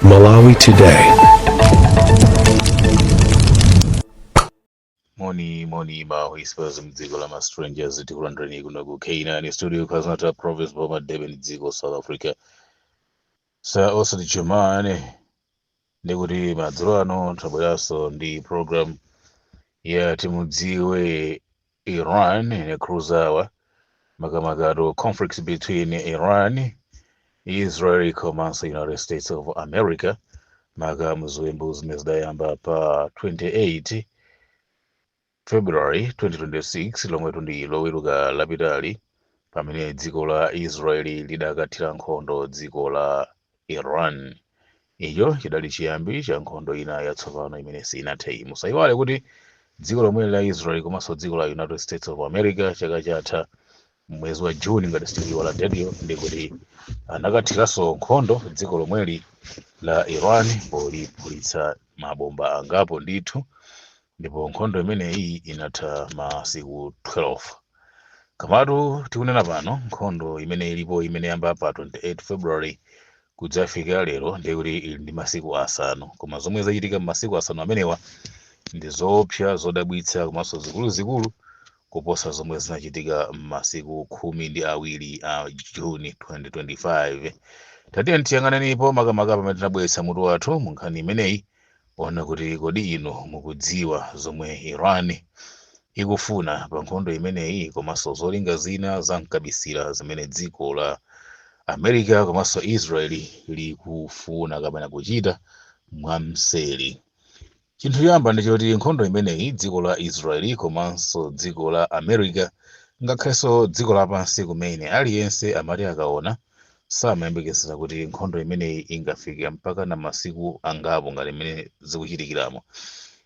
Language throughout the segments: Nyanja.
Malawi Today. Moni moni ma whispers mdziko la ma strangers, tikulandirani kuno ku K9 Studio, KwaZulu-Natal Province, boma Durban, dziko South Africa. Sa osati Germany, ndikuti madzulo ano tabweranso ndi program ya Timudziwe Iran ne Cruzawa, makamaka conflicts between Iran, Israel komanso United States of America, maka muziwembu zimene zidayamba pa 28 February 2026, lomwe ndi Loweruka lapitali, pamene dziko la Israeli lidakathira nkhondo dziko la Iran. Icho chidali chiyambi cha nkhondo ina yatsopano imene sinathe. Musayiwale kuti dziko lomwe la Israel komanso dziko la United States of America, chaka chatha mwezi wa June, ngati sitikuyiwala date-yo, ndikuti anakathiranso nkhondo dziko lomweli la Iran poliphulitsa mabomba angapo ndithu, ndipo nkhondo imeneyi inatha masiku 12. Komatu tikunena pano, nkhondo imene ilipo, imene yamba pa 28 February kudzafika lero, ndikuti ili ndi masiku 5. Koma zomwe zachitika m'masiku 5 amenewa ndi zoopsa, zodabwitsa komanso zikuluzikulu kuposa zomwe zinachitika m'masiku 12 a June 2025. Tatiye tiyang'anenipo makamaka pamene tinabweretsa mutu wathu mu nkhani imeneyi, ona kuti kodi inu mukudziwa zomwe Iran ikufuna pa nkhondo imeneyi, komanso zolinga zina zamkabisira zimene dziko la America komanso Israeli likufuna kapena kuchita mwamseri? Chinthu choyamba ndichoti nkhondo imeneyi, dziko la Israeli komanso dziko la America, ngakhalenso dziko lapansi kumene, aliyense amati akaona samayembekezera kuti nkhondo imeneyi ingafike mpaka na masiku angapo ngati imene zikuchitikiramo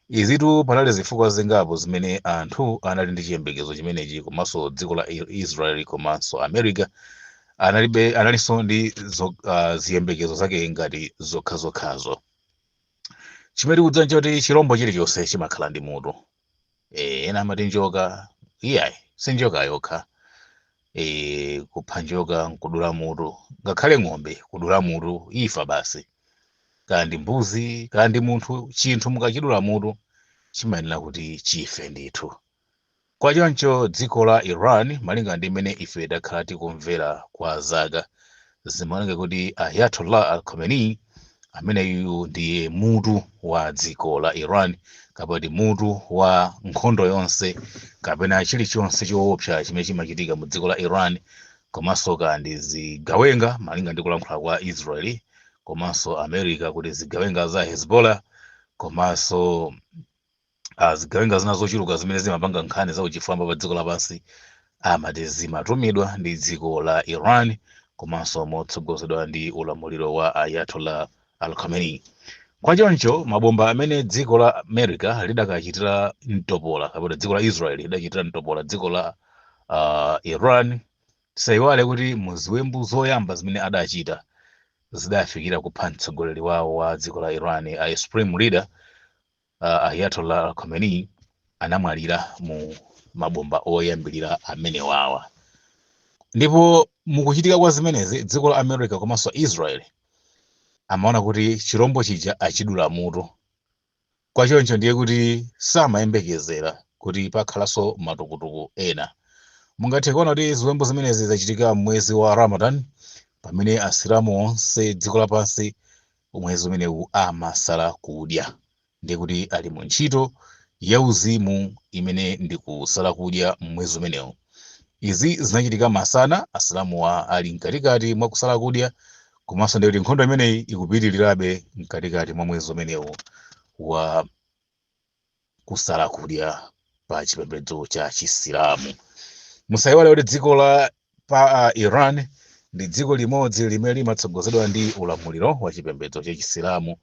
izitu. Panali zifukwa zingapo zimene anthu anali ndi chiyembekezo chimenechi, komanso dziko la Israeli komanso America analibe, analinso ndi ziyembekezo zake ngati zokhazokhazo. Chimene tikudziwa nchoti chirombo chilichonse chimakhala ndi mutu. Ena amati njoka. Iyayi, si njoka yokha. Kupha njoka nkudula mutu, ngakhale ng'ombe kudula mutu ifa basi, kaya ndi mbuzi, kaya ndi munthu, chinthu mukachidula mutu chimayenera kuti chife ndithu. Kwa choncho dziko la Iran, malinga ndi mmene ife takhala tikumvera kwa zaka, zimaoneka kuti Ayatollah Al Khamenei ameneyu ndiye mutu wa dziko la Iran, kapena mutu wa nkhondo yonse kapena chilichonse choopsa chimene chimachitika mu dziko la Iran, komanso kandi zigawenga, malinga ndi kulankhula kwa Israeli komanso America, kuti zigawenga za Hezbollah komanso zigawenga zina zochuluka zimene zimapanga nkhani za uchifwamba pa dziko lapansi, amati zimatumidwa ndi dziko la Iran komanso motsogozedwa ndi ulamuliro wa Ayatollah Al Khamenei. Kwa choncho mabomba amene dziko la America lidakachitira mtopola, kapena dziko la Israel lidachitira mtopola dziko la Iran, tisayiwale kuti muziwembu zoyamba zimene adachita zidafikira kupha mtsogoleri wawo wa dziko la Iran, a supreme leader Ayatollah Al Khamenei, anamwalira mu mabomba oyambirira amenewawa. Ndipo mukuchitika kwa zimenezi, dziko la America komanso Israel amaona kuti chirombo chija achidula mutu. Kwa choncho ndiye kuti samayembekezera kuti pakhalanso matukutuku ena. Mungathe kuona kuti ziwembu zimenezi zachitika mwezi wa Ramadan, pamene Asilamu onse dziko lapansi mwezi umenewu amasala kudya, ndiye kuti ali mu ntchito yauzimu imene ndi kusala kudya mwezi umenewu. Izi zinachitika masana, Asilamuwa ali mkatikati mwa kusala kudya, komanso ndiye kuti nkhondo imeneyi ikupitirirabe mkatikati mwa mwezi umenewu wa kusala kudya pa chipembedzo cha Chisilamu. Musayiwale kuti dziko la pa Iran ndi dziko limodzi limene limatsogozedwa ndi ulamuliro wa chipembedzo cha Chisilamu.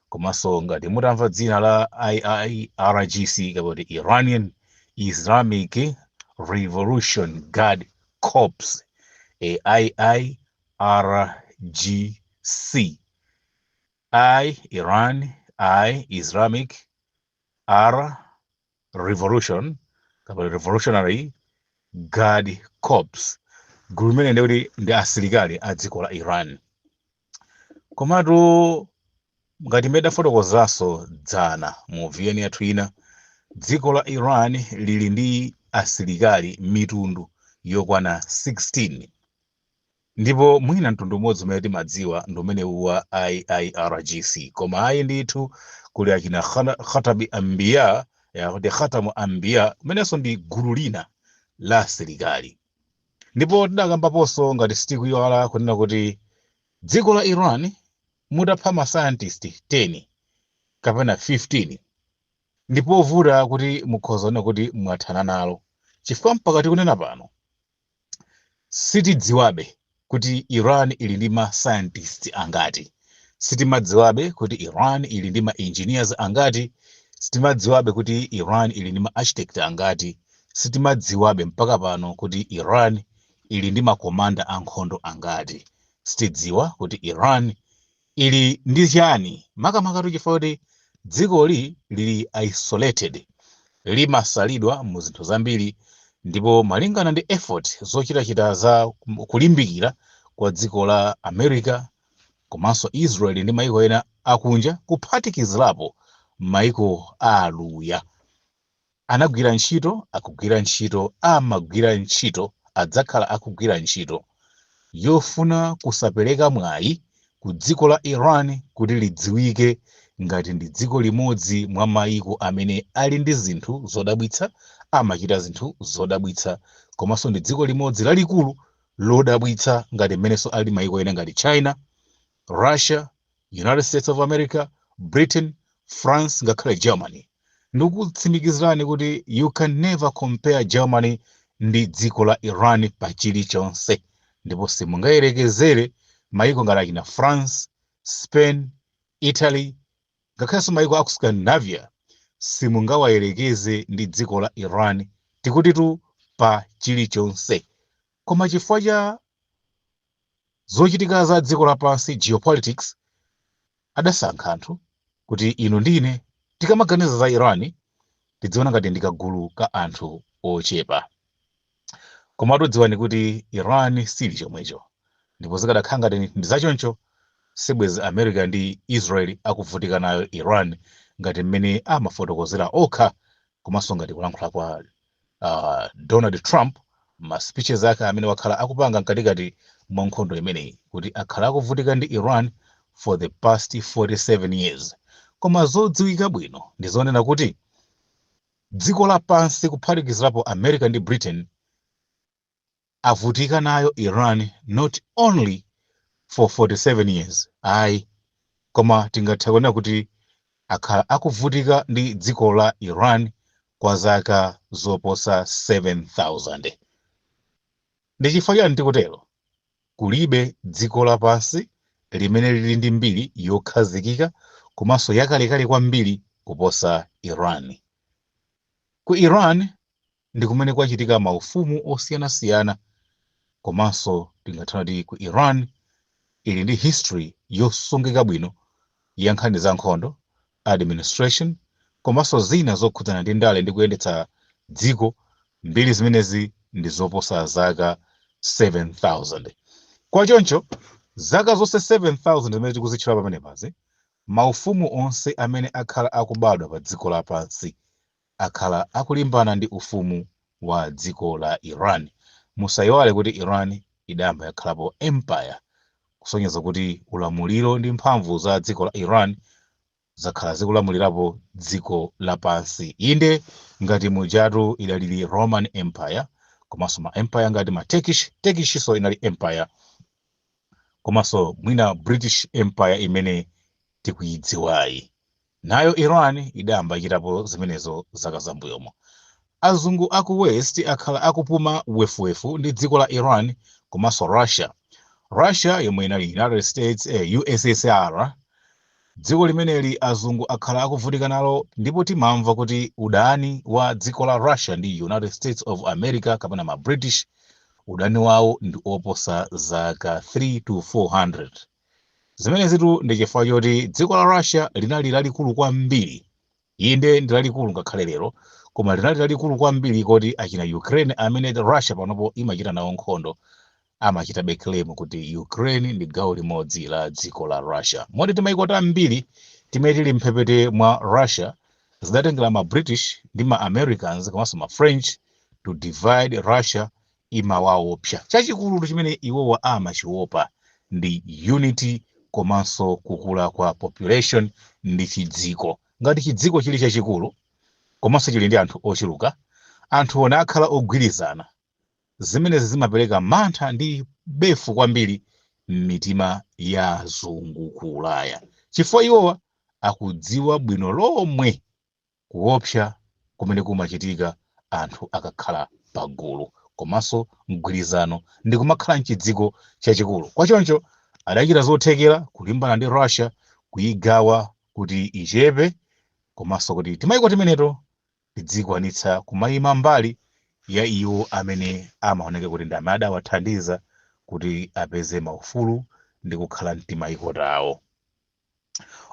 Komanso ngati mutamva dzina la IRGC, kapena kuti Iranian Islamic Revolution Guard Corps, IIRGC, I Iran, I Islamic, R Revolution kapena Revolutionary Guard Corps, gulu limene ndikuti ndi asilikali a dziko la Iran. Komatu Ngati mmene dafotokozanso dzana mu VN yathu ina, dziko la Iran lili ndi asilikali mitundu yokwana 16, ndipo mwina mtundu umodzi umene timadziwa ndi umene wa IRGC, koma ayi ndithu, kuli achina Khatabi Ambiya, yakuti Khatamu Ambiya, umenenso ndi gulu lina la asilikali. Ndipo tidakambaponso, ngati sitikuyiwala, kunena kuti dziko la Iran mutapha ma scientist 10 kapena 15, ndipovuta kuti mukhoza kuona kuti mwathana nalo, chifukwa mpaka tikunena pano sitidziwabe kuti Iran ili ndi ma scientist angati, sitimadziwabe kuti Iran ili ndi ma engineers angati, sitimadziwabe kuti Iran ili ndi ma architect angati, sitimadziwabe mpaka pano kuti Iran ili ndi makomanda ankhondo angati, sitidziwa kuti Iran ili ndi chani, makamaka chifukwa kuti dzikoli lili isolated, limasalidwa mu zinthu zambiri. Ndipo malingana ndi effort zochitachita za kulimbikira kwa dziko la America komanso Israel ndi maiko ena akunja, kuphatikizirapo maiko aluya, anagwira ntchito, akugwira ntchito, amagwira ntchito, adzakhala akugwira ntchito yofuna kusapereka mwayi ku dziko la Iran kuti lidziwike ngati ndi dziko limodzi mwa maiko amene ali ndi zinthu zodabwitsa, amachita zinthu zodabwitsa, komanso ndi dziko limodzi lalikulu lodabwitsa ngati mmenenso ali maiko ena ngati China, Russia, United States of America, Britain, France, ngakhale Germany. Ndikutsimikizirani kuti you can never compare Germany ndi dziko la Iran pa chilichonse, ndipo simungayerekezere maiko ngati achina France, Spain, Italy, ngakhalenso maiko aku Scandinavia, simungawayerekeze ndi dziko la Iran, tikutitu pa chilichonse. Koma chifukwa cha zochitika za dziko lapansi, geopolitics, adasankha anthu kuti inu ndine tikamaganiza za Iran tidziona ngati ndi kagulu ka anthu ochepa. Komatu dziwani kuti Iran sili chomwecho, ndipo zikadakhala ngati ndi zachoncho, sibwezi America ndi Israel akuvutika nayo Iran ngati mmene amafotokozera okha, komanso ngati kulankhula kwa Donald Trump, ma speeches ake amene wakhala akupanga mkatikati mwa nkhondo imeneyi, kuti akhala akuvutika ndi Iran for the past 47 years. Koma zodziwika bwino ndi zonena kuti dziko lapansi, kuphatikizirapo America ndi Britain, avutika nayo Iran not only for 47 years ayi, koma tingathe kuona kuti akhala akuvutika ndi dziko la Iran kwa zaka zoposa 7000. Ndi chifukwa chani tikutero? Kulibe dziko lapansi limene lili ndi mbiri yokhazikika komanso yakalekale kwambiri kuposa Iran. Ku Iran ndi kumene kwachitika maufumu osiyanasiyana, komanso tingathe kuti ku Iran ili ndi history yosungika bwino ya nkhani za nkhondo, administration, komanso zina zokhudzana ndi ndale ndi kuyendetsa dziko. Mbiri zimenezi ndi zoposa zaka 7000. Kwa choncho zaka zonse 7000 zimene tikuzitchula pamenepazi, maufumu onse amene akhala akubadwa pa dziko lapansi akhala akulimbana ndi ufumu wa dziko la Iran. Musayiwale kuti Iran idayamba yakhalapo empire, kusonyeza kuti ulamuliro ndi mphamvu za dziko la Iran zakhala zikulamulirapo dziko lapansi. Inde, ngati mujatu idalili Roman Empire, komanso ma empire ngati ma Turkish, Turkish so inali empire, komanso mwina British Empire imene tikuyidziwayi, nayo Iran idayamba ichitapo zimenezo zaka zambuyomo. Azungu aku West akhala akupuma wefuwefu ndi dziko la Iran komanso Russia. Russia yomwe inali United States, USSR, dziko limeneli azungu akhala akuvutika nalo, ndipo timamva kuti udani wa dziko la Russia ndi United States of America kapena ma British, udani wawo ndi oposa zaka 3 to 400. Zimenezitu ndi chifukwa choti dziko la Russia linali lalikulu kwambiri. Inde, ndi lalikulu ngakhale lero, koma linali lalikulu kwambiri koti achina Ukraine, amene Russia panopo imachita nawo nkhondo, Amachitabe claim kuti Ukraine ndi gawo limodzi la dziko la Russia, moti timayiko tambiri timene tili mphepete mwa Russia zidatengera ma British ndi ma Americans komanso ma French to divide Russia. Imawaopsa. Chachikulu chimene iwowa amachiopa ndi unity komanso kukula kwa population ndi chidziko. Ngati chidziko chili chachikulu komanso chili ndi anthu ochuluka, anthu ona akhala ogwirizana, zimenezi zimapereka mantha ndi befu kwambiri m'mitima ya azungu ku Ulaya, chifukwa iwowa akudziwa bwino lomwe kuopsa kumene kumachitika anthu akakhala pagulu komanso mgwirizano ndi kumakhala mchidziko chachikulu. Kwachoncho adachita zothekera kulimbana ndi Russia, kuyigawa kuti ichepe komanso kuti timayiko timeneto tidzikwanitsa kumayima mbali ya iwo amene amaoneka kuti ndi amene adawathandiza kuti apeze maufulu ndi kukhala mtimayiko tawo.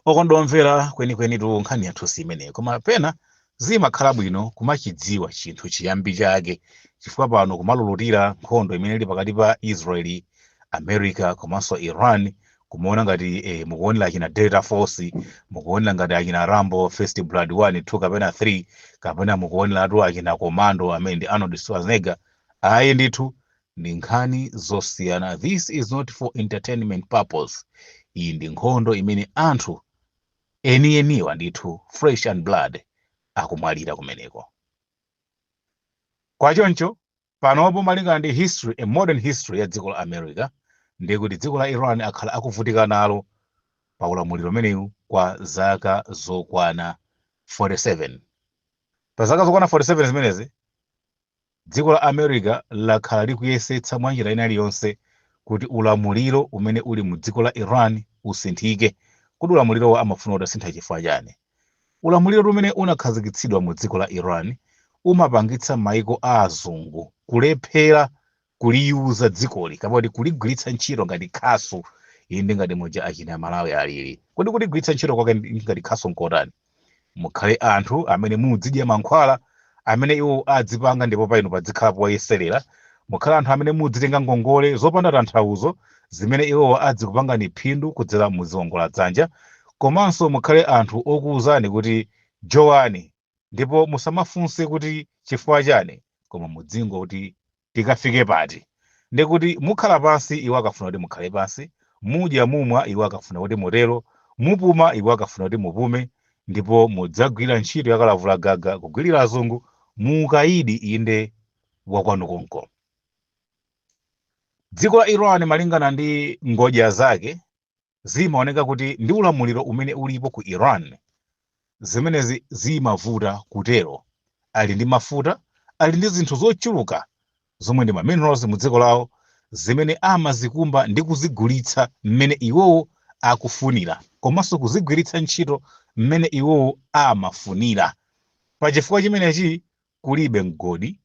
Okondwa omvera, kwenikweni nkhani yathu si imeneyo, koma pena zimakhala bwino kumachidziwa chinthu chiyambi chake, chifukwa pano kumalulutira nkhondo imene ili pakati pa Israeli, America komanso Iran, kumaona ngati mukuonera achina Delta Force, mukuonera ngati achina Rambo First Blood 1, 2 kapena 3, kapena mukuoneratu achina Commando amene ndi Arnold Schwarzenegger. Ayi ndithu, ndi nkhani zosiyana. This is not for entertainment purpose. Iyi ndi nkhondo imene anthu enieniwa ndithu, flesh and blood, akumwalira kumeneko. Kwachoncho panopo, malingana ndi history, a modern history ya dziko la America, ndiye kuti dziko la Iran akhala akuvutika nalo pa ulamuliro umenewu kwa zaka zokwana 47. Pa zaka zokwana 47 zimenezi, dziko la America lakhala likuyesetsa mwa njira ina iliyonse kuti ulamuliro umene uli mu dziko la Iran usinthike. Kuti ulamuliro amafuna kuti asintha chifukwa chani? Ulamuliro umene unakhazikitsidwa mu dziko la Iran umapangitsa maiko a azungu kulephera kuliyuza dzikoli kapena kuti kuligwiritsa ntchito ngati khasu. Iyi ndi ngati muja achina Malawi alili. Kodi kuligwiritsa ntchito kwake ngati khasu nkotani? Mukhale anthu amene mudzidya mankhwala amene iwo adzipanga, ndipo paino padzikhala poyeserera. Mukhale anthu amene mudzitenga ngongole zopanda tanthauzo zimene iwowo adzikupangani phindu kudzera muziwongola dzanja, komanso mukhale anthu okuwuzani kuti jowani, ndipo musamafunse kuti chifukwa chani, koma mudzingo kuti tikafike pati. Ndikuti mukhala pansi iwo akafuna kuti mukhale pansi, mudya mumwa iwo akafuna kuti mutero, mupuma iwo akafuna kuti mupume, ndipo mudzagwira ntchito yakalavula gaga kugwirira azungu muukayidi inde wakwanu konko. Dziko la Iran, malingana ndi ngodya zake, zimaoneka kuti ndi ulamuliro umene ulipo ku Iran, zimenezi zimavuta kutero. Ali ndi mafuta, ali ndi zinthu zochuluka zomwe ndi ma minerals mu dziko lawo zimene amazikumba ndi kuzigulitsa mmene iwowo akufunira komanso kuzigwiritsa ntchito mmene iwowo amafunira. Pachifukwa chimenechi, kulibe mgodi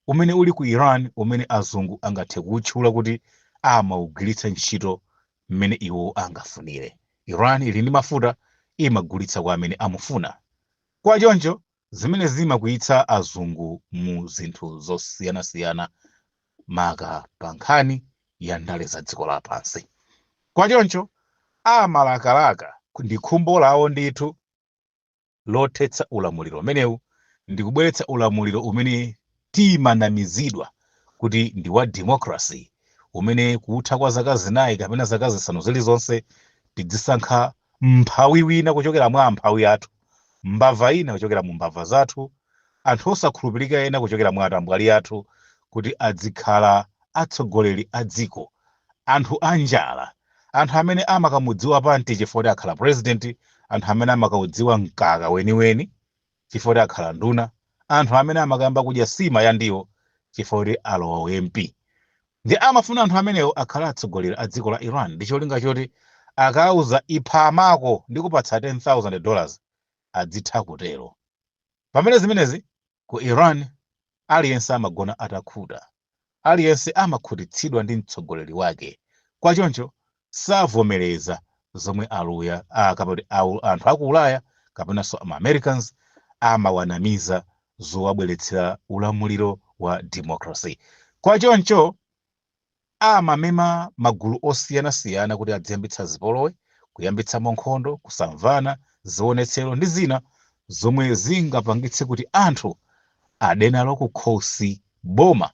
umene uli ku Iran umene azungu angathe kutchula kuti amawugwiritsa ntchito mmene iwo angafunire. Iran ili ndi mafuta, imagulitsa kwa amene amufuna. Kwa choncho zimene zimakwiyitsa azungu mu zinthu zosiyanasiyana, maka pa nkhani ya ndale za dziko lapansi. Kwa choncho amalakalaka ndi khumbo lawo ndithu lothetsa ulamuliro umenewu ndi kubweretsa ulamuliro umene timanamizidwa kuti ndi wa democracy, umene kutha kwa zaka 4 kapena zaka 5 zilizonse tidzisankha mphawi wina kuchokera mwa amphawi athu, mbava ina kuchokera mu mbava zathu, anthu osakhulupirika ena kuchokera mwa atambwali athu, kuti adzikhala atsogoleri a dziko. Anthu anjala, anthu amene amakamudziwa panti chifukwa kuti akhala president, anthu amene amakaudziwa mkaka weniweni chifukwa kuti akhala nduna, anthu amene amakayamba kudya sima ya ndiwo chifukwa kuti alowa MP. Ndi amafuna anthu amenewo akhala atsogoleri a dziko la Iran ndi cholinga choti akauza "ipha amako ndi kupatsa $10,000", adzitha kutero. Pamene zimenezi ku Iran aliyense amagona atakhuta, aliyense amakhutitsidwa ndi mtsogoleri wake. Kwachoncho savomereza zomwe aluya kapena anthu aku Ulaya kapenanso ama Americans amawanamiza zowabweretsera ulamuliro wa democracy. Kwachoncho Amamema magulu osiyanasiyana kuti adziyambitsa zipolowe, kuyambitsamo nkhondo, kusamvana, zionetsero ndi zina zomwe zingapangitse kuti anthu adenalo kukhosi boma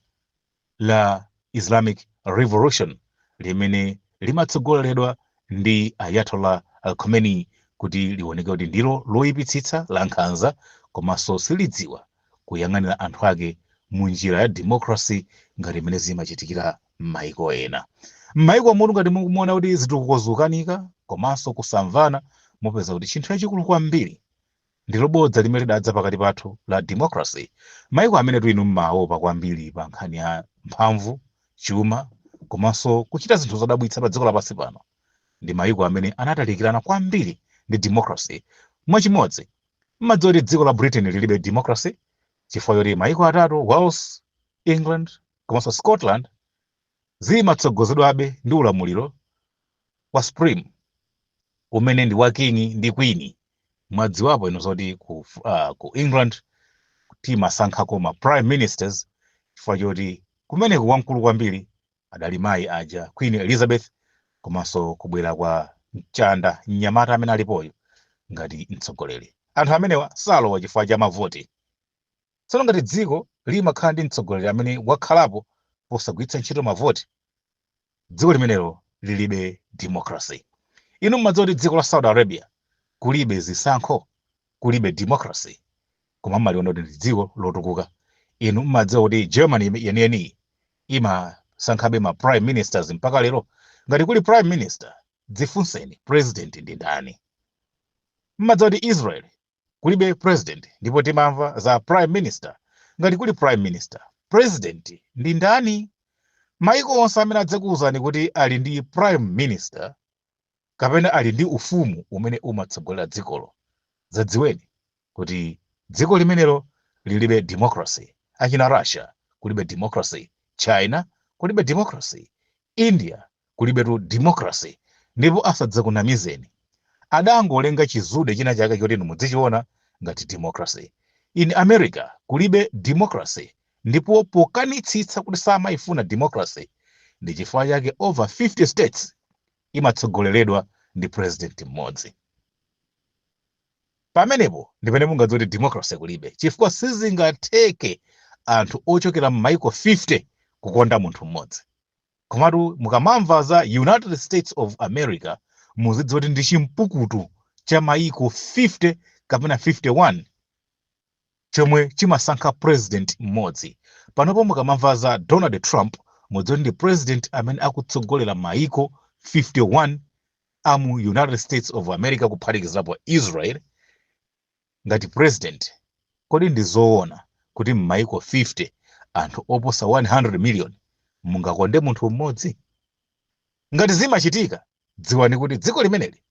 la Islamic Revolution limene limatsogoleredwa ndi Ayatollah Al-Khomeini, kuti lioneke kuti ndilo loyipitsitsa, la nkhanza, komanso silidziwa kuyang'anira anthu ake mu njira ya democracy ngati imene zimachitikira m'mayiko ena. M'mayiko mutu ngati mukumaona kuti zitukuko zikukanika komanso kusamvana, mupeza kuti chinthu chachikulu kwambiri ndilo bodza limene lidadza pakati pathu la democracy. Mayiko amene inu mmaopa kwambiri pa nkhani ya mphamvu, chuma komanso kuchita zinthu zodabwitsa pa dziko lapansi pano ndi mayiko amene anatalikirana kwambiri ndi democracy. Mwachimodzi, mmadziwa kuti dziko la Britain lilibe democracy chifukwa choti mayiko atatu, Wales, England komanso Scotland, zimatsogozedwabe ndi ulamuliro wa supreme umene ndi wa king ndi queen. Mwadziwapo inu zoti ku England timasankhako ma prime ministers chifukwa choti kumeneko wamkulu kwambiri adali mayi aja, Queen Elizabeth, komanso kubwera kwa mchanda mnyamata amene alipoyo ngati mtsogoleri. Anthu amenewa salowa chifukwa cha mavoti. Tsono ngati dziko limakhala ndi mtsogoleri amene wakhalapo posagwiritsa ntchito mavoti, dziko limenelo lilibe democracy. Inu mmadziwa kuti dziko la Saudi Arabia kulibe zisankho, kulibe democracy, koma mmaliona kuti ndi dziko lotukuka? Inu mmadziwa kuti Germany yeniyeniyi imasankhabe ma prime ministers mpaka lero? Ngati kuli prime minister, dzifunseni, president ndi ndani? Mmadziwa kuti Israel kulibe president ndipo timamva za prime minister? Ngati kuli prime minister, president ndi ndani? Maiko onse amene adzakuwuzani kuti ali ndi prime minister kapena ali ndi ufumu umene umatsogolera dzikolo, zadziweni kuti dziko limenelo lilibe democracy. Achina Russia kulibe democracy, China kulibe democracy, India kulibetu democracy, ndipo asadzakunamizeni, adangolenga chizude china chake choti inu mudzichiona ngati democracy. In America kulibe democracy, ndipo pokanitsitsa kuti samayifuna democracy ndi chifukwa chake over 50 states imatsogoleredwa ndi president mmodzi. Pamenepo ndipene mungadziwe kuti democracy kulibe, chifukwa sizingatheke anthu ochokera m'maiko 50 kukonda munthu mmodzi. Komatu mukamamva za United States of America, muzidziwa kuti ndi chimpukutu cha maiko 50 kapena 51 chomwe chimasankha president mmodzi. Panopo mukamamva za Donald Trump, mudziwe kuti ndi president amene akutsogolera maiko 51 amu United States of America, kuphatikizirapo Israel, ngati president. Kodi ndi zoona kuti m'maiko 50, anthu oposa 100 million, mungakonde munthu mmodzi? Ngati zimachitika, dziwani kuti dziko limeneli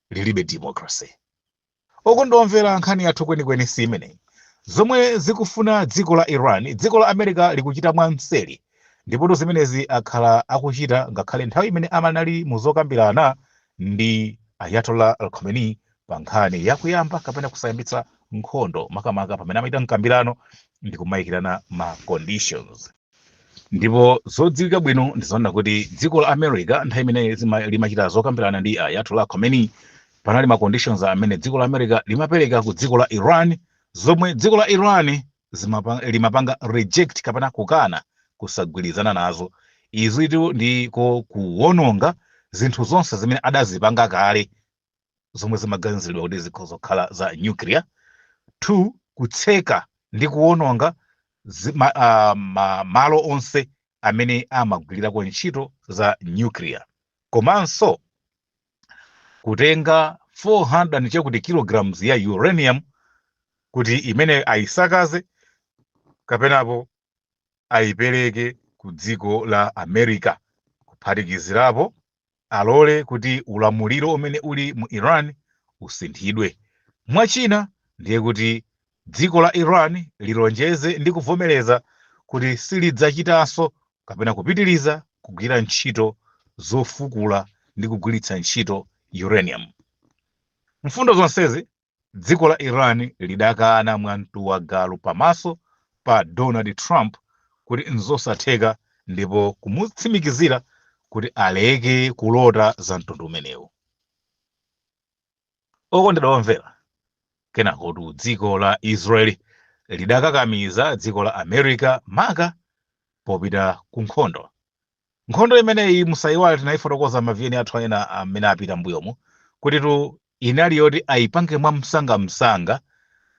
lilibe democracy. Okondomvera, nkhani yathu kwenikweni si imeneyi. Zomwe zikufuna dziko la Iran, dziko la America likuchita mwamseri, ndipo zimenezi akhala akuchita ngakhale nthawi imene amanali muzokambirana ndi Ayatollah Al Khomeini pa nkhani yakuyamba kapena kusayambitsa nkhondo, makamaka pamene amachita mkambirano ndi kumayikirana ma conditions. Ndipo zodziwika bwino ndizoona kuti dziko la America nthawi imene limachita zokambirana ndi Ayatollah Khomeini, panali ma conditions amene dziko la America limapereka ku dziko la Iran, zomwe dziko la Iran limapanga reject kapena kukana, kusagwirizana nazo. Izitu ndiko kuwononga zinthu zonse zimene adazipanga kale zomwe zimaganiziridwa kuti zikhoza kukhala za nuclear. Two, kutseka ndi kuwononga malo onse amene amagwirirako ntchito za nuclear, komanso kutenga 400 chakuti kilograms ya uranium kuti imene ayisakaze kapenapo ayipereke ku dziko la America, kuphatikizirapo alole kuti ulamuliro umene uli mu Iran usinthidwe. Mwachina ndiye kuti dziko la Iran lilonjeze ndi kuvomereza kuti silidzachitanso kapena kupitiriza kugwira ntchito zofukula ndi kugwiritsa ntchito uranium. Mfundo zonsezi dziko la Iran lidakana mwamtuwagalu pamaso pa Donald Trump kuti nzosatheka. Ndipo kumutsimikizira kuti aleke kulota za mtundu umenewu. Okondedwa omvera, kenakotu dziko la Israeli lidakakamiza dziko la America maka popita ku nkhondo. Nkhondo imeneyi, musayiwale, tinayifotokoza maviyeni athu ena amene apita mbuyomu kutitu inali yoti ayipange mwamsangamsanga,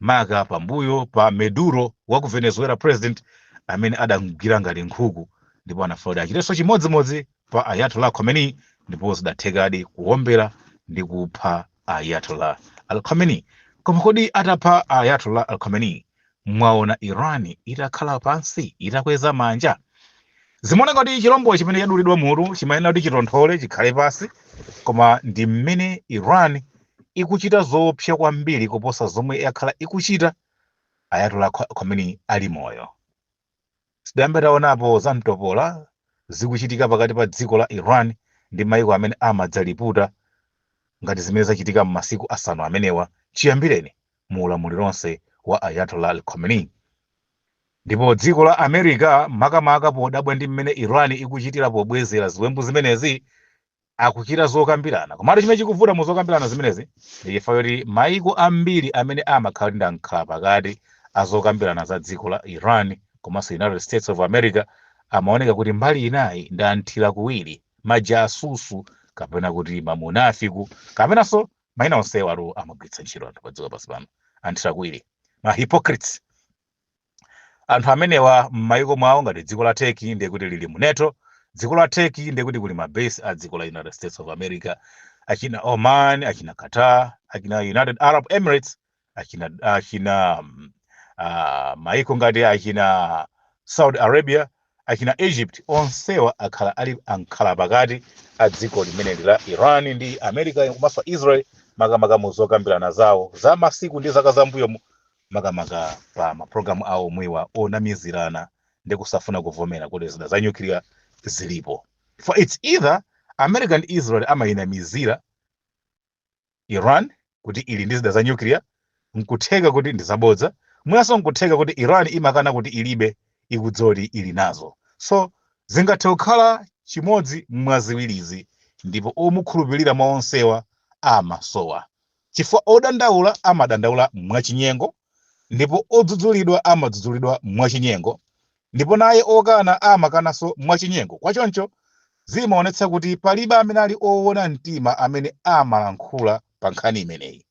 maka pambuyo pa Maduro wa ku Venezuela, president amene adamugwira ngati nkhuku, ndipo anafuna kuti achitenso chimodzimodzi pa Ayatollah Khomeini, ndipo zidathekadi kuwombera ndi kupha Ayatollah al Khomeini. Koma kodi atapha Ayatollah al Khomeini, mwaona Iran itakhala pansi itakweza manja? Zimaoneka kuti chilombo chimene chadulidwa mutu chimayenera kuti chitonthole, chikhale pansi, koma ndi mmene Iran ikuchita zoopsa kwambiri kuposa zomwe yakhala ikuchita Ayatollah Khomeini ali moyo. Sidayambe taonapo za mtopola zikuchitika pakati pa dziko la Iran ndi maiko amene amadzaliputa ngati zimene zachitika m'masiku 5 amenewa chiyambireni mu ulamuliro wa Ayatollah al Khomeini. Ndipo dziko la America, makamaka podabwa ndi mmene Iran ikuchitira pobwezera ziwembu zimenezi, akuchita zokambirana. Komatu chimene chikuvuta mu zokambirana zimenezi ndi chifukwa choti maiko ambiri amene amakhala ndi ankhala pakati azokambirana za dziko la Iran komanso United States of America amaoneka kuti mbali inayi ndi anthira kuwiri, majasusu kapena kuti mamunafiku, kapenanso mayina onsewo atu amagwiritsa ntchito anthu pa dziko pansi pano, anthira kuwiri, ma hypocrites. Anthu amenewa m'mayiko mwawo, ngati dziko la Turkey, ndiye kuti lili mu NATO. Dziko la Turkey ndiye kuti kuli ma base a dziko la United States of America. Achina Oman, achina Qatar, achina United Arab Emirates, achina maiko ngati achina Saudi Arabia, achina Egypt, onsewa akhala ali ankhala pakati a dziko limeneli la Iran ndi America komanso Israel, makamaka mu zokambirana zawo za masiku ndi zaka zambuyomu, makamaka pa mapulogalamu awo omwewa onamizirana ndi kusafuna kuvomera kuti zida za nuclear zilipo. For it's either America and Israel amayinamizira Iran kuti ili ndi zida za nuclear, nkutheka kuti ndi zabodza, mwinanso nkutheka kuti Iran imakana kuti ilibe, ikudziwa kuti ili nazo. So zingathe kukhala chimodzi mwa ziwirizi, ndipo omukhulupirira mwa onsewa amasowa, chifukwa odandaula amadandaula mwachinyengo, ndipo odzudzulidwa amadzudzulidwa mwachinyengo, ndipo naye okana amakananso mwachinyengo. Kwachoncho zimaonetsa kuti palibe amene ali owona mtima amene amalankhula pa nkhani imeneyi.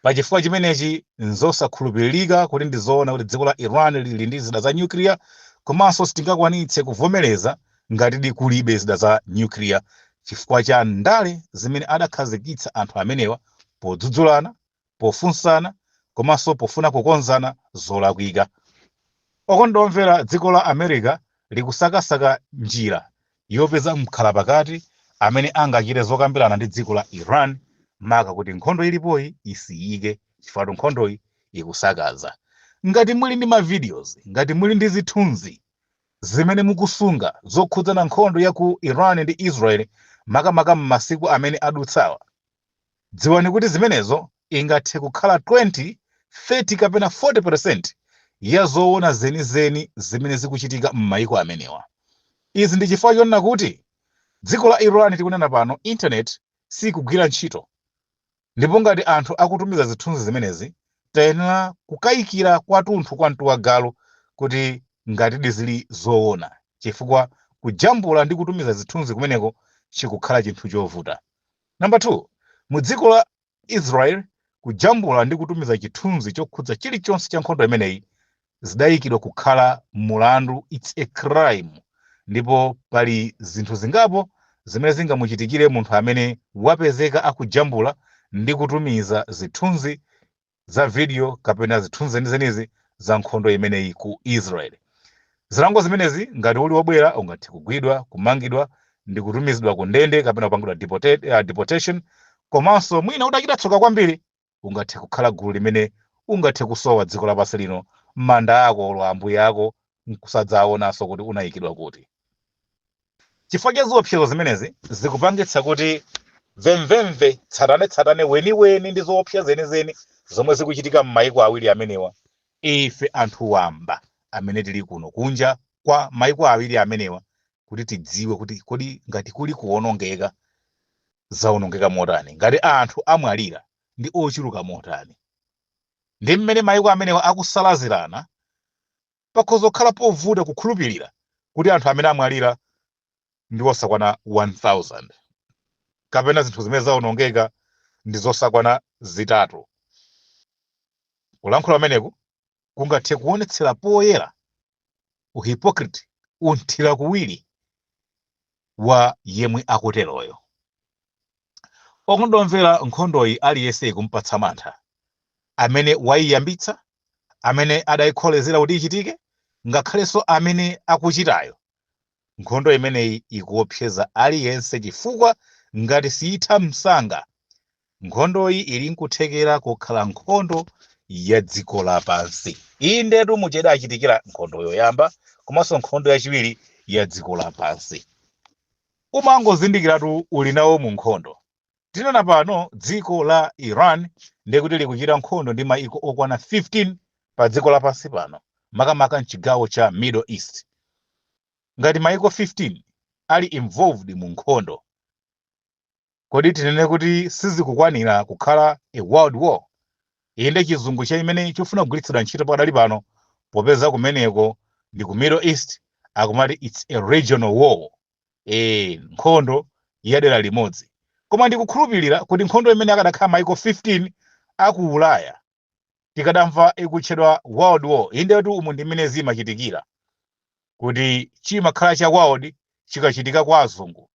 Pachifukwa chimenechi, nzosakhulupiririka kuti ndizoona kuti dziko la Iran lili ndi zida za nuclear, komanso sitingakwanitse kuvomereza ngatidi kulibe zida za nuclear, chifukwa cha ndale zimene adakhazikitsa anthu amenewa podzudzulana, pofunsana komanso pofuna kukonzana zolakwika. Okondwa omvera, dziko la America likusakasaka njira yopeza mkhala pakati amene angachite zokambirana ndi dziko la Iran, maka kuti nkhondo ilipoyi isiyike, chifukwa nkhondoyi ikusakaza. Ngati muli ndi ma videos, ngati muli ndi zithunzi zimene mukusunga zokhudzana nkhondo ya ku Iran ndi Israel, makamaka m'masiku amene adutsawa, dziwani kuti zimenezo ingathe kukhala 20, 30 kapena 40% ya zoona zenizeni zimene zikuchitika m'mayiko amenewa. Izi ndi chifukwa chonena kuti dziko la Iran tikunena pano internet sikugwira ntchito, ndipo ngati anthu akutumiza zithunzi zimenezi, tayenera kukayikira kwathunthu kwa mtuwagalu kuti ngatidi zili zoona, chifukwa kujambula ndi kutumiza zithunzi kumeneko chikukhala chinthu chovuta. Namba 2, mu dziko la Israel kujambula ndi kutumiza chithunzi chokhudza chilichonse cha nkhondo imeneyi zidayikidwa kukhala mulandu, it's a crime, ndipo pali zinthu zingapo zimene zingamuchitikire munthu amene wapezeka akujambula ndi kutumiza zithunzi za video kapena zithunzi zenizenizi za nkhondo imeneyi ku Israel. Zilango zimenezi, ngati uli wobwera, ungathe kugwidwa, kumangidwa ndi kutumizidwa ku ndende kapena kupangidwa deportation. Komanso mwina utachita tsoka kwambiri, ungathe kukhala gulu limene ungathe kusowa dziko lapansi lino, manda ako olo ambuye ako nkusadzaonanso kuti unayikidwa kuti. Chifukwa cha ziopsezo zimenezi, zikupangitsa kuti mvemvemve, tsatanetsatane weniweni ndi zoopsa zenizeni zomwe zikuchitika m'mayiko awiri amenewa, ife anthu wamba amene tili kuno kunja Kwa maiko awiri amenewa kuti tidziwe kuti kodi ngati kuli kuwonongeka, zawonongeka motani, ngati anthu amwalira ndi ochuluka motani, ndi mmene maiko amenewa akusalazirana, pakhoza kukhala povuta kukhulupirira kuti anthu amene amwalira ndi osakwana 1000 kapena zinthu zimene zawonongeka ndi zosakwana 3. Kulankhula pameneku kungathe kuonetsera poyera uhypocrite, unthira kuwiri wa yemwe akuteroyo. Okondwa, nkhondoyi aliyense ikumpatsa mantha, amene wayiyambitsa, amene adayikholezera kuti ichitike, ngakhalenso amene akuchitayo. Nkhondo imeneyi ikuopseza aliyense, chifukwa ngati siyitha msanga, nkhondoyi ili nkuthekera kukhala nkhondo ya dziko lapansi. Indetu mucheda achitikira nkhondo yoyamba komanso nkhondo yachiwiri ya dziko lapansi. Umangozindikiratu uli nawo mu nkhondo. Tinena pano dziko la Iran ndekuti likuchita nkhondo ndi maiko okwana 15 pa dziko lapansi pano, makamaka mchigawo cha Middle East. Ngati maiko 15 ali involved mu nkhondo, kodi tinene kuti sizikukwanira kukhala a world war? Inde, chizungu cha imene chifuna kugwiritsidwa ntchito pakadali pano, popeza kumeneko ndi ku Middle East, akumati it's a regional war, nkhondo ya dera limodzi. Koma ndikukhulupirira kuti nkhondo imene akadakhala maiko 15 aku Ulaya, tikadamva ikutchedwa world war. Indetu umu ndi mmene zimachitikira, kuti chimakhala cha world chikachitika kwa azungu,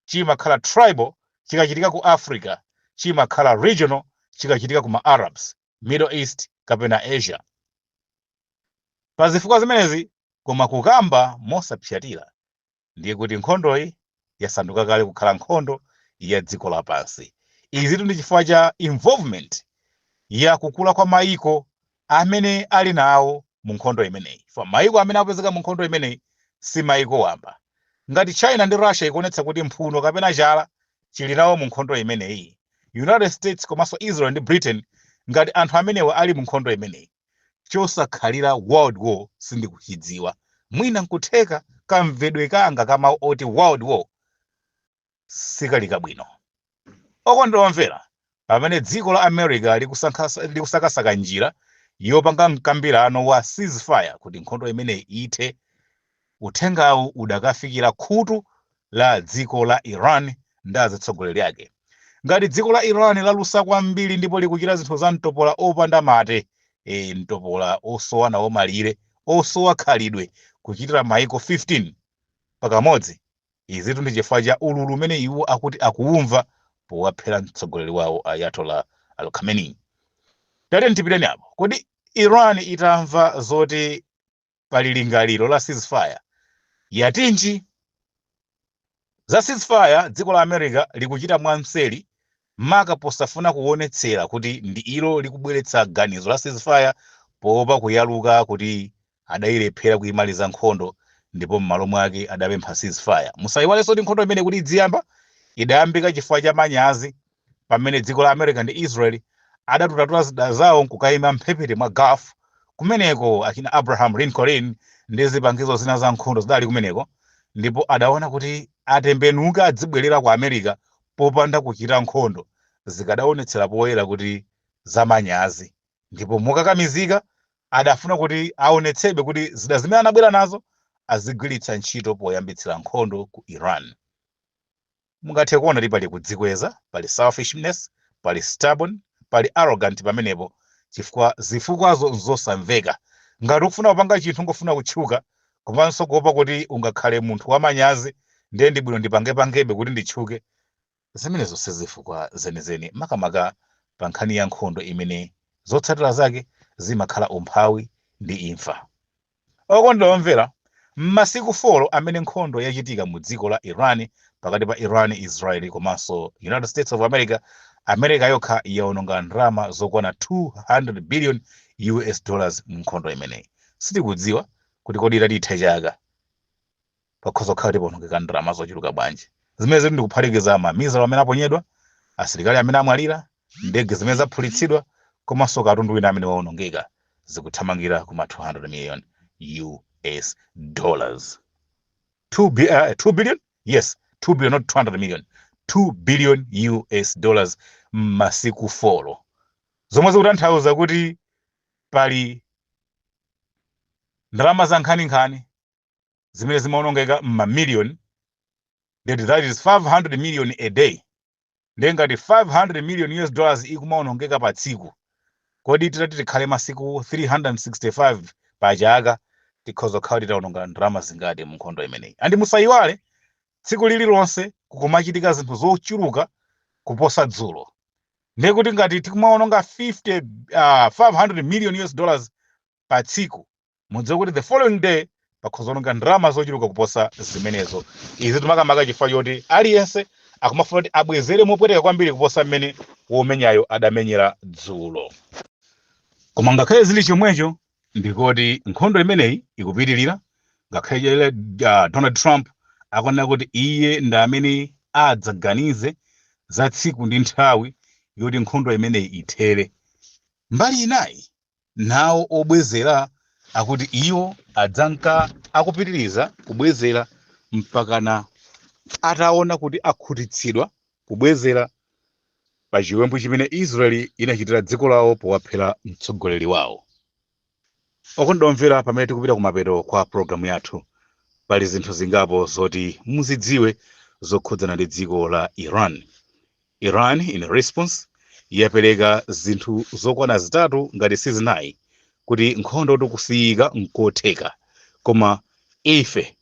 chimakhala tribal chikachitika ku Africa, chimakhala regional chikachitika ku ma Arabs, Middle East kapena Asia. Pa zifukwa zimenezi, koma kukamba mosapyatira, ndiye kuti nkhondoyi yasanduka kale kukhala nkhondo ya dziko lapansi. Izitu ndi chifukwa cha involvement ya kukula kwa maiko amene ali nawo mu nkhondo imeneyi. Fa maiko amene akupezeka mu nkhondo imeneyi si maiko wamba. Ngati China ndi Russia ikuonetsa kuti mphuno kapena chala chili nawo mu nkhondo imeneyi, United States komanso Israel ndi Britain, ngati anthu amenewa ali mu nkhondo imeneyi, chosakhalira world war sindikuchidziwa. Mwina nkutheka kamvedwe kanga kamawu oti world war sikali kabwino. Okondedwa omvera, pamene dziko la America likusakasaka njira yopanga mkambirano wa ceasefire kuti nkhondo imeneyi ithe, uthengawu udakafikira khutu la dziko la Iran ndi azitsogoleri ake. Ngati dziko la Iran lalusa kwambiri ndipo likuchita zinthu za mtopola opanda mate, mtopola osowa nawo malire, osowa khalidwe, kuchitira maiko 15 pakamodzi, izitu ndi chifukwa cha ululu umene iwo akuti akuumva powaphera mtsogoleri wawo Ayatollah Al Khamenei. Tate ntipireni apo, kodi Iran itamva zoti pali lingaliro la ceasefire yatinji za ceasefire? Dziko la America likuchita mwamseri, maka posafuna kuonetsera kuti ndi ilo likubweretsa ganizo la ceasefire, poopa kuyaluka kuti adayilephera kuyimaliza nkhondo ndipo m'malo mwake adapempha ceasefire. Musayiwalenso kuti nkhondo imene kuti idziyamba idayambika chifukwa cha manyazi, pamene dziko la America ndi Israel adatutatula zida zawo nkukayima mphepete mwa Gulf. Kumeneko akina Abraham Lincoln ndi zipangizo zina za nkhondo zidali kumeneko, ndipo adaona kuti atembenuka adzibwerera ku America popanda kuchita nkhondo zikadaonetsera poyera kuti zamanyazi, ndipo mokakamizika adafuna kuti aonetsebe kuti zida zimene anabwera nazo azigwiritsa ntchito poyambitsira nkhondo ku Iran. Mungathe kuona kuti pali kudzikweza, pali selfishness, pali stubborn, pali arrogant pamenepo, chifukwa zifukwazo nzosamveka. Ngati ukufuna kupanga chinthu, ngofuna kutchuka komanso kuopa kuti ungakhale munthu wamanyazi, ndiye ndi bwino ndipangepangebe kuti nditchuke, zimenezo sizifukwa zenizeni, makamaka pa nkhani ya nkhondo imene zotsatira zake zimakhala umphawi ndi imfa. Okondedwa omvera, m'masiku 4 amene nkhondo yachitika mu dziko la Iran, pakati pa Iran, Israel komanso United States of America, America yokha yaononga ndalama zokwana 200 billion US dollars mu nkhondo imeneyi. Sitikudziwa kuti kodi itati ithe chaka, pakhoza kukhala kuti paonongeka ndalama zochuluka bwanji. Zimene zili ndikuphatikiza mamissile amene aponyedwa, asilikali amene amwalira, ndege zimene zaphulitsidwa, komanso katundu wina amene waonongeka, zikuthamangira kuma 200 million US dollars. 2 billion, yes, 2 billion, not 200 million, 2 billion US dollars m'masiku 4, zomwe zikutanthauza kuti pali ndalama za nkhaninkhani zimene zimaonongeka m'mamiliyoni. That is 500 million a day. Ndiye ngati 500 million US dollars ikumaonongeka pa tsiku, kodi titati tikhale masiku 365 pa chaka, tikhoza kukhala titaononga ndalama zingati mu nkhondo imeneyi? And musayiwale, tsiku lililonse kukumachitika zinthu zochuluka kuposa dzulo. Ndiye kuti ngati tikumaononga 500 million US dollars pa tsiku, mudziwe kuti the following day pakhoza kuononga ndalama zochuluka kuposa zimenezo. Izi timakamaka chifukwa choti aliyense akumafuna kuti abwezere mopweteka kwambiri kuposa mmene womenyayo adamenyera dzulo. Koma ngakhale zili chomwecho, ndikoti nkhondo imeneyi ikupitirira, ngakhale Donald Trump akunena kuti iye ndi amene adzaganize za tsiku ndi nthawi yoti nkhondo imeneyi ithere. Mbali inayi, nawo obwezera akuti iwo adzanka akupitiriza kubwezera mpakana ataona kuti akhutitsidwa kubwezera pa chiwembu chimene Israeli inachitira dziko lawo powaphera mtsogoleri wawo. Okondedwa omvera, pamene tikupita kumapeto kwa programu yathu, pali zinthu zingapo zoti muzidziwe zokhudzana ndi dziko la Iran. Iran in response yapereka zinthu zokwana zitatu, ngati si zinayi, kuti nkhondo tikusiyika nkotheka, koma ife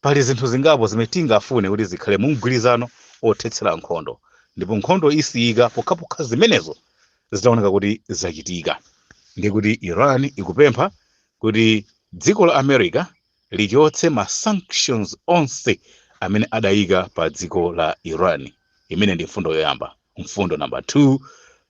pali zinthu zingapo zimene tingafune kuti zikhale mu mgwirizano othetsera nkhondo, ndipo nkhondo isiyika pokhapokha zimenezo zitaoneka kuti zachitika. Ndi kuti Iran ikupempha kuti dziko la America lichotse ma sanctions onse amene adayika pa dziko la Iran. Imene ndi mfundo yoyamba. Mfundo namba 2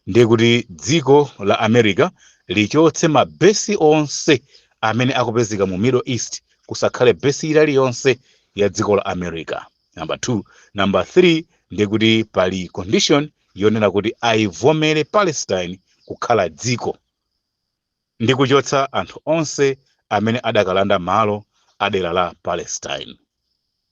ndiye kuti dziko la America lichotse ma base onse amene akupezeka mu Middle East, kusakhale base iliyonse ya dziko la America, namba 2. Namba 3 ndiye kuti pali condition yonena kuti ayivomere Palestine kukhala dziko ndi kuchotsa anthu onse amene adakalanda malo adera la Palestine.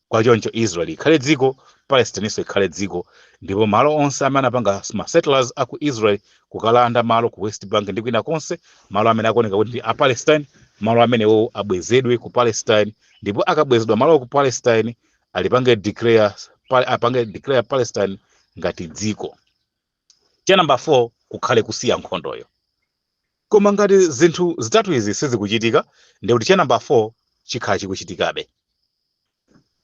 Kwachoncho Israel ikhale dziko, Palestinenso ikhale dziko, ndipo malo onse amene anapanga ma settlers aku Israel kukalanda malo ku West Bank ndi kwina konse, malo amene akuoneka kuti ndi a Palestine, malo amenewo abwezedwe ku Palestine. Ndipo akabwezedwa malo ku Palestine, alipange declare, apange declare Palestine ngati dziko. Cha namba 4, kukhale kusiya nkhondoyo. Koma ngati zinthu zitatu izi sizikuchitika, ndikuti cha namba 4 chikhala chikuchitikabe.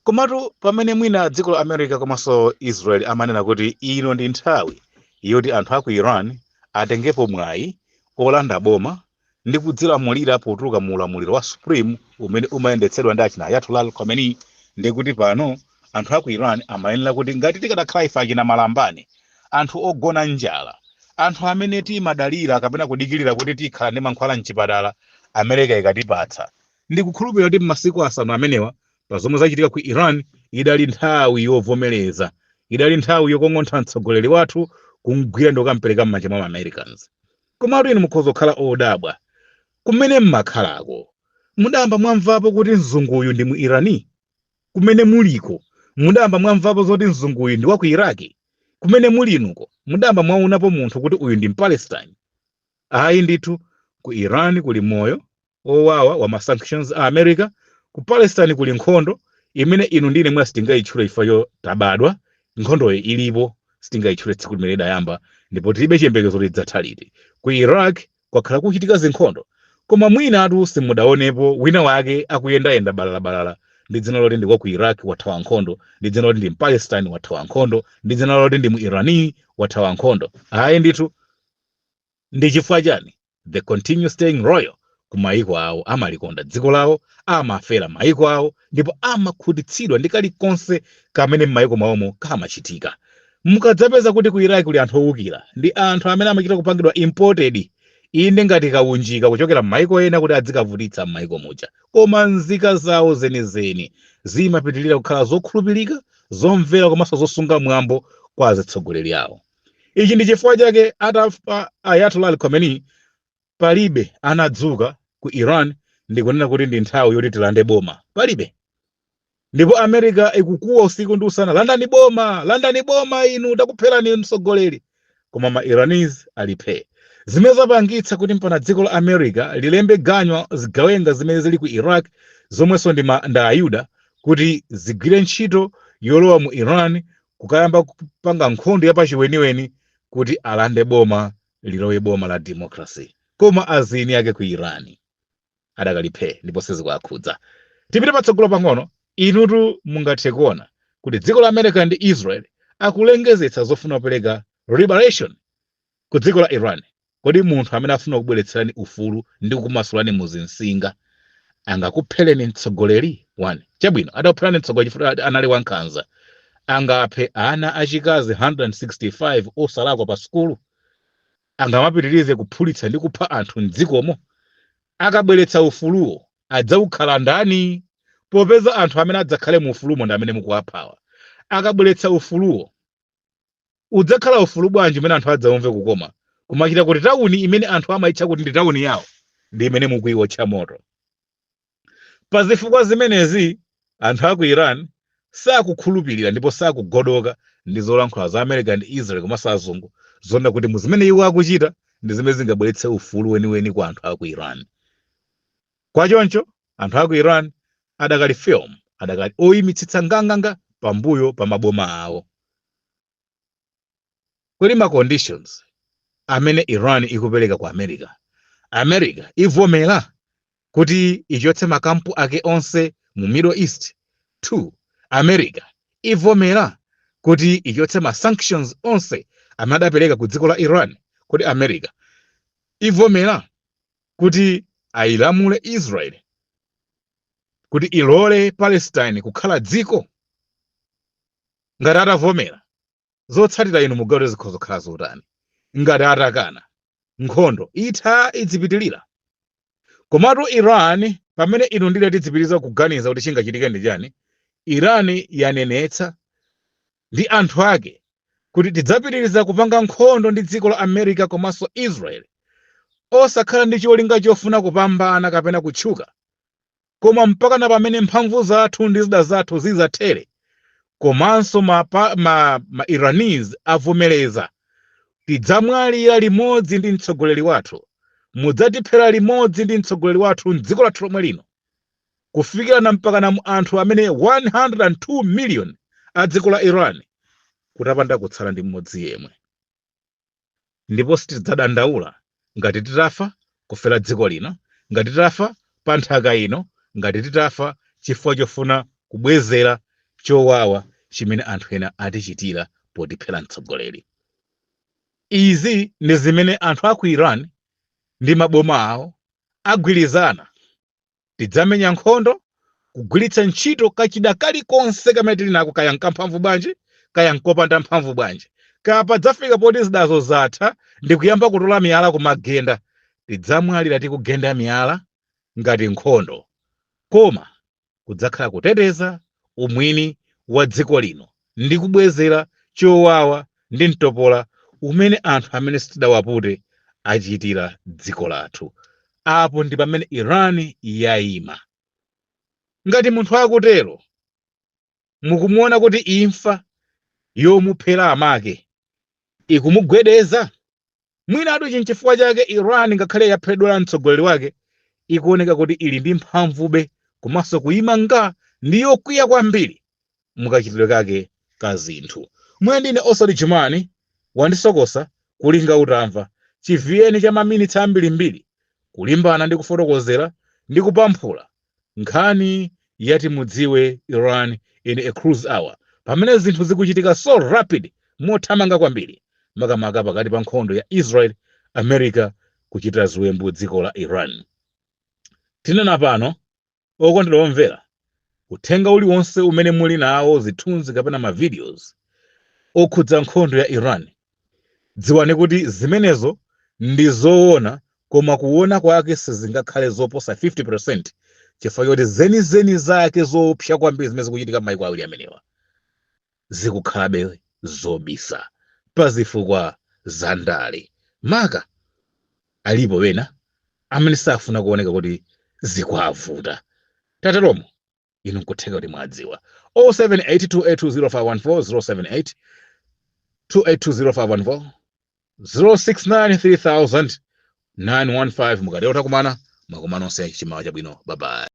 Komatu pamene mwina dziko la America komanso Israel amanena kuti ino ndi nthawi yoti anthu aku Iran atengepo mwayi olanda boma ndi kudzilamulira potuluka mu ulamuliro wa supreme umene umayendetsedwa ndi achina Ayatollah Khamenei, ndikuti pano anthu aku Iran amayenera kuti ngati tikanakhala ife achina malambani, anthu ogona njala, anthu amene timadalira kapena kudikirira kuti tikhala ndi mankhwala mchipatala America ikatipatsa, ndikukhulupirira kuti m'masiku 5 amenewa, pa zomwe zachitika ku Iran, idali nthawi yovomereza, idali nthawi yokong'ontha mtsogoleri wathu, kumgwira ndi kukampereka m'manja mwa Americans. Komatu inu mukhoza kukhala odabwa, kumene mmakhalako mudamba mwamvapo kuti mzunguyu ndi mu Irani? Kumene muliko mudamba mwamvapo zoti mzunguyu ndi wa ku Iraki? Kumene mulinuko mudamba mwaonapo munthu kuti uyu ndi Mpalestine? Ayi ndithu. Ku Iran kuli moyo owawa wa ma sanctions a America. Ku Palestine kuli nkhondo imene inu ndine mwina sitingayitchule chifukwa tabadwa nkhondoyo ilipo, sitingayitchule tsiku limene idayamba, ndipo tilibe chiyembekezo kuti idzatha liti. Ku Iraq kwakhala kuchitika zinkhondo, koma mwinatu simudaonepo wina wake akuyendayenda balalabalala ndi dzina loti ndi wa ku Iraq wathawa nkhondo, ndi dzina loti ndi Mpalestine wathawa nkhondo, ndi dzina loti ndi mu Irani wathawa nkhondo. Ayi ndithu. Ndi chifukwa chani? They continue staying loyal ku mayiko awo. Amalikonda dziko lawo, amafera mayiko awo, ndipo amakhutitsidwa ndi kalikonse kamene m'mayiko mwawomo kamachitika. Mukadzapeza kuti ku Iraq kuli anthu owukira, ndi anthu amene amachita kupangidwa imported, inde, ngati kaunjika kuchokera m'mayiko ena kuti adzikavutitsa m'mayiko muja, koma nzika zawo zenizeni zimapitirira kukhala zokhulupirika, zomvera komanso zosunga mwambo kwa azitsogoleri awo. Ichi ndi chifukwa chake atafa Ayatollah Khamenei, palibe anadzuka ku Iran Ndikunena kuti ndi nthawi yoti tilande boma, palibe. Ndipo America ikukuwa usiku ndi usana, "Landani boma, landani boma, inu takupherani mtsogoleri." Koma ma Iranese aliphe, zimene zapangitsa kuti mpana dziko la America lilembe ganyo zigawenga zimene zili ku Iraq, zomwenso ndi Ayuda, kuti zigwire ntchito yolowa mu Iran kukayamba kupanga nkhondo yapachiweniweni kuti alande boma, lilowe boma la democracy. Koma azini ake ku Iran adakaliphe ndipo sizikuwakhudza. Tipite patsogolo pang'ono. Inutu mungathe kuona kuti dziko la America ndi Israel akulengezetsa zofuna kupereka liberation ku dziko la Iran. Kodi munthu amene afuna kubweretserani ufulu ndi kukumasulani muzinsinga angakuphereni mtsogoleri? 1 Chabwino, adakupherani mtsogoleri chifukwa anali wankhanza, angaphe ana achikazi 165 osalakwa pa sukulu? Angamapitirize kuphulitsa ndi kupha anthu mdzikomo? Akabweretsa ufuluwo, adzaukhala ndani, popeza anthu amene adzakhale mu ufulumo ndi amene mukuwaphawa? Akabweretsa ufuluwo, udzakhala ufulu bwanji umene anthu adzaumve kukoma, kumachita kuti tawuni imene anthu amayitcha kuti ndi tawuni yawo ndi imene mukuiwotcha moto? Pa zifukwa zimenezi, anthu aku Iran sakukhulupirira ndipo sakugodoka ndi zolankhula za America ndi Israel komanso azungu, zonena kuti muzimene iwo akuchita ndi zimene zingabweretse ufulu weniweni kwa anthu aku Iran. Kwachoncho anthu aku Iran adakali firm, adakali oyimitsitsa nganganga pambuyo pa maboma awo. Kodi ma conditions amene Iran ikupereka ku America, America ivomera kuti ichotse makampu ake onse mu Middle East? 2 America ivomera kuti ichotse ma sanctions onse amene adapereka ku dziko la Iran? Kodi America ivomera kuti ayilamule Israel kuti ilole Palestine kukhala dziko? Ngati atavomera, zotsatira inu mugawo zikhoza kukhala zotani? Ngati atakana, nkhondo itha idzipitilira. Komatu Iran, pamene inu ndile tidzipitiriza kuganiza kuti chingachitike ndi chani, Iran yanenetsa ndi anthu ake kuti tidzapitiriza kupanga nkhondo ndi dziko la America komanso Israel, osakhala ndi cholinga chofuna kupambana kapena kutchuka, koma mpakana pamene mphamvu zathu ndi zida zathu zizathere, komanso ma Iranese avomereza. Tidzamwalira limodzi ndi mtsogoleri wathu, mudzatiphera limodzi ndi mtsogoleri wathu mdziko lathu lomwe lino, kufikirana mpakana mu anthu amene 102 million a dziko la Iran kutapanda kutsala ndi mmodzi yemwe. Ndipo sitidzadandaula ngati titafa kufera dziko lino, ngati titafa pa nthaka ino, ngati titafa chifukwa chofuna kubwezera chowawa chimene anthu ena atichitira potiphera mtsogoleri. Izi ndi zimene anthu aku Iran ndi maboma awo agwirizana: tidzamenya nkhondo kugwiritsa ntchito kachida kalikonse kamene tili nako, kaya nkamphamvu bwanji, kaya nkopanda mphamvu bwanji. Kaya padzafika poti zidazo zatha ndi kuyamba kutola miyala kumagenda, tidzamwalira tikugenda miyala ngati nkhondo, koma kudzakhala kuteteza umwini wa dziko lino ndi kubwezera chowawa ndi mtopola umene anthu amene sitidawapute achitira dziko lathu. Apo ndi pamene Iran yayima. Ngati munthu akutero, mukumuona kuti imfa yomuphera amake ikumugwedeza? Mwinatu chinchifukwa chake Iran, ngakhale yaphedwa mtsogoleri wake, ikuoneka kuti ili ndi mphamvube komanso kuyima nga ndi yokwiya kwambiri mukachitidwe kake ka zinthu. Mwe ndine Osati Jumani wandisokosa kulinga utamva chiviyeni cha maminitsi ambirimbiri kulimbana ndi kufotokozera ndi kupamphula nkhani yati mudziwe Iran in a cruise hour, pamene zinthu zikuchitika so rapid, mothamanga kwambiri, makamaka pakati pa nkhondo ya Israel, America kuchitira ziwembu dziko la Iran. Tinena pano, okondedwa omvera, uthenga uliwonse umene muli nawo, zithunzi kapena ma videos okhudza nkhondo ya Iran, dziwani kuti zimenezo ndi zoona, koma kuona kwake sizingakhale zoposa 50%, chifukwa choti zenizeni zake zoopsa kwambiri zimene zikuchitika m'mayiko awiri amenewa zikukhalabe zobisa pa zifukwa za ndale. Maka alipo wena amene safuna kuoneka kuti Zikuavuta tateromo, inu nkutheka kuti mwadziwa. 078 2820514, 078 2820514, 069 3000 915. Mukatero takumana, mwakoma nonse, chimawa chabwino, bye bye.